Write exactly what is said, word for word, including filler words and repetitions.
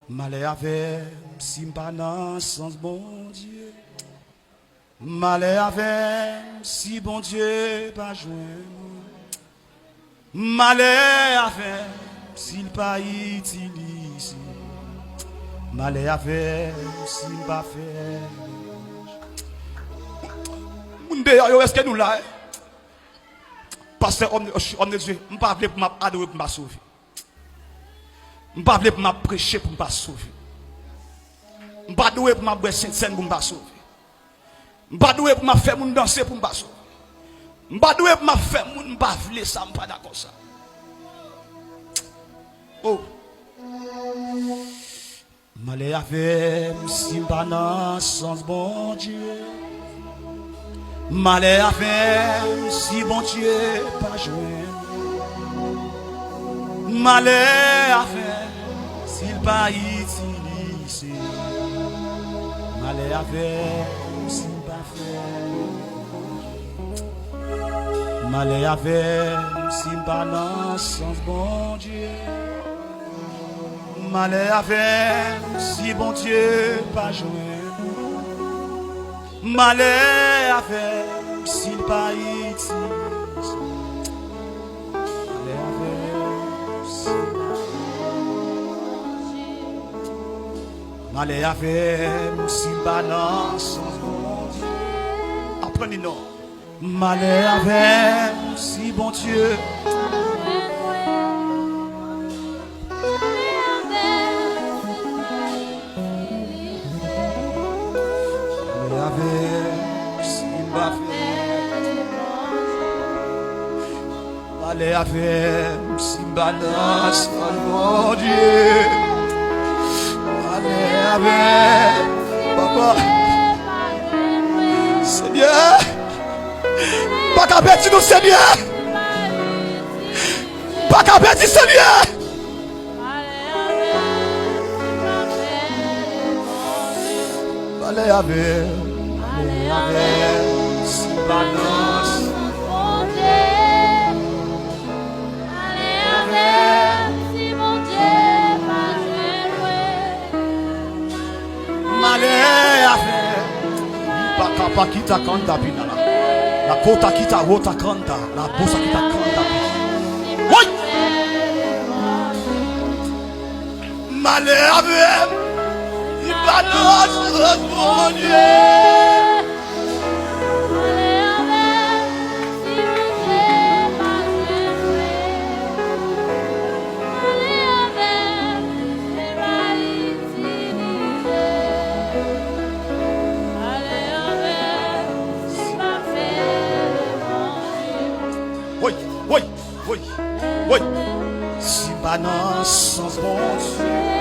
Malè avè m si m pa nan sans Bondye. Malè avè m si Bondye pa jwenn mwen. Malè avè m si l pa itilize m. Malè avè m si m pa fè. Moun deyò yo, èske nou la, eh? Pastè, homme, homme de Dieu, m pa vle pou m ap adore pou m pa sove. M pa vle pou m ap preche pou m pa sove. M pa dwe pou m ap bwè sentsèn pou m pa sove. M pa dwe pou m ap fè moun danse pou m pa sove. M pa dwe pou m ap fè moun, m pa vle sa, m pa dakò sa. Oh. Malè avè m si m pa nan sans Bondye. Malè avè m si Bondye pa jwenn. Malè avè m si l pa itilize m. Malè avè m si m pa fè. Malè avè m si m pa nan sans Bondye. Malè avè m si Bondye pa jwenn. Malè avè m si l pa itilize m. Malè avè m si, malè avè m si m pa nan sans Bondye. Aprann li non. Malè avè m si Bondye. Malè avè m si m pa fè. Malè avè m si m pa nan sans Bondye. Malè avè m, papa. Senyè, m pa ka pèdi nou, Senyè. M pa ka pèdi, Senyè. Malè avè m, malè avè m si m pa nan sans Bondye. Malè avè m si Bondye pa jwenn mwen. Malè avè m. Ipakapakita kanta pinala. La kota kita wota kanta. La bosa kita kanta. Woy! Malè avè m. Li pa nan sans Bondye. Woy, woy, woy, woy. Si m pa nan sans Bondye.